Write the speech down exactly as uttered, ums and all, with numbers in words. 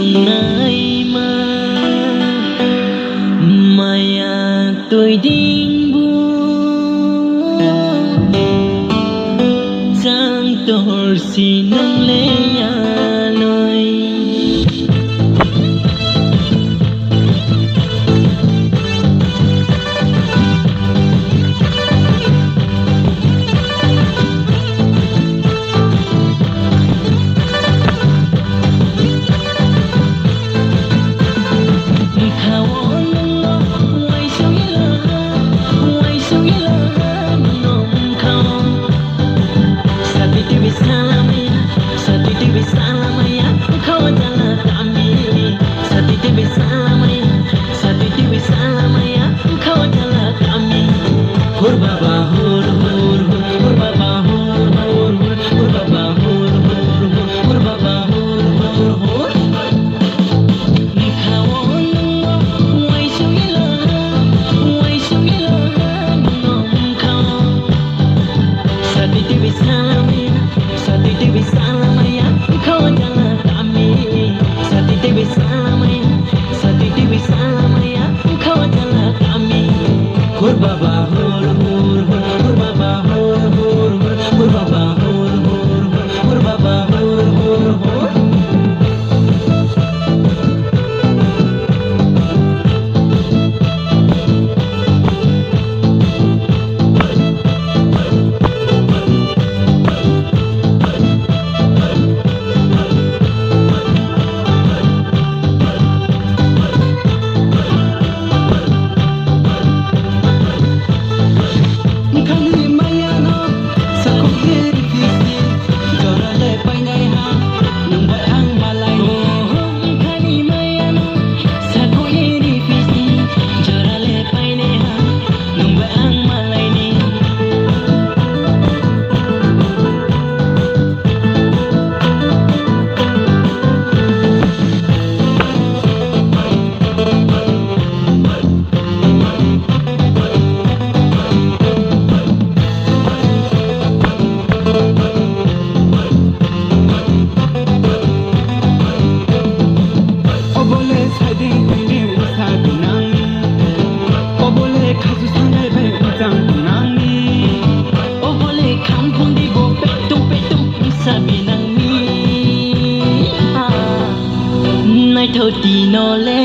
Naima maya twi ding bu chang tor si nang le ya noi. Bwkhani maya no sakhuk de rifisi, jora le painai ha, nwng bai ang malai. Bwkhani maya no sakhuk de rifisi, jora le painai ha, nwng bai ang malai ni. Obole saiding tini usa gunangni. Obole khasu sanai bai ujang gunangni. Obole khamkhundi bo petung petung usa binangni. Ah, naithok tino le.